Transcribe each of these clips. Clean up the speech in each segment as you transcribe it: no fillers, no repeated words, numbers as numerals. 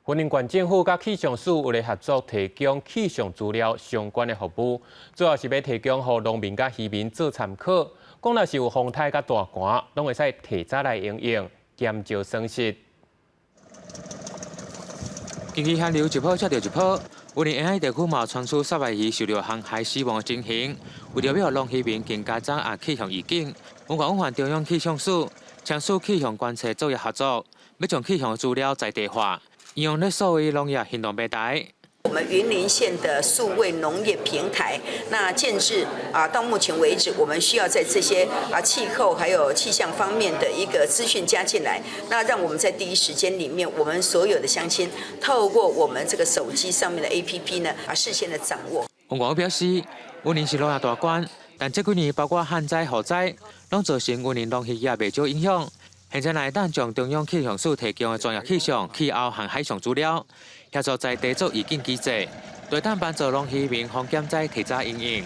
雲林縣政府佮氣象署有咧合作，提供氣象資料相關的服務，主要是欲提供予農民佮漁民做參考。講若是有風颱佮大寒，攏會使提早來因應，減少損失。近期寒流一波接著一波，雲林沿海地區嘛傳出鯊魚受著航海死亡的情形。為著欲予農漁民更加掌握氣象預警，雲縣中央氣象署簽署氣象觀測作業合作，欲將氣象資料在地化，應用咧數位農業行動平台。我們雲林縣的數位農業平台，那建置啊，到目前為止，我們需要在這些啊氣候還有氣象方面的一個資訊加進來，那讓我們在第一時間裡面，我們所有的鄉親透過我們這個手機上面的 APP 呢，啊事先的掌握。王國表示，雲林是農業大縣，但這幾年包括旱災、雨災，攏造成雲林農業袂少影響。現在會當將中央氣象署提供的專業氣象、氣候和海上資料，協助在地做預警機制，會當幫助農漁民防減災提早因應。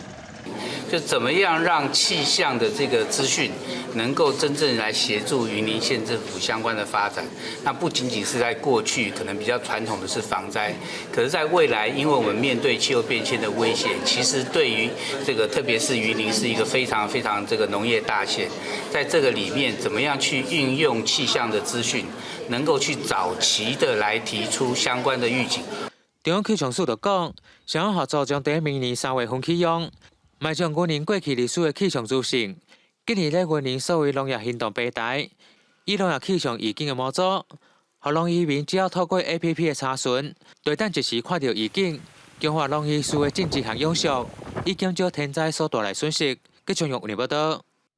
就怎麼樣讓氣象的這個資訊能夠真正來協助雲林縣政府相關的發展？那不僅僅是在過去可能比較傳統的是防災，可是在未來，因為我們面對氣候變遷的威脅，其實對於這個特別是雲林是一個非常非常這個農業大縣，在這個裡面，怎麼樣去運用氣象的資訊，能夠去早期的來提出相關的預警。中央氣象署就講，雙方合作將佇明年3月份啟用。嘛將雲林過去歷史的氣象資訊，建立咧雲林數位農業行動平台，以農業氣象預警的模組，予農漁民只要透過 APP 的查詢，就會當即時看著預警，強化農漁事的種植和養殖，以減少天災所帶來損失。繼續用雲林報道。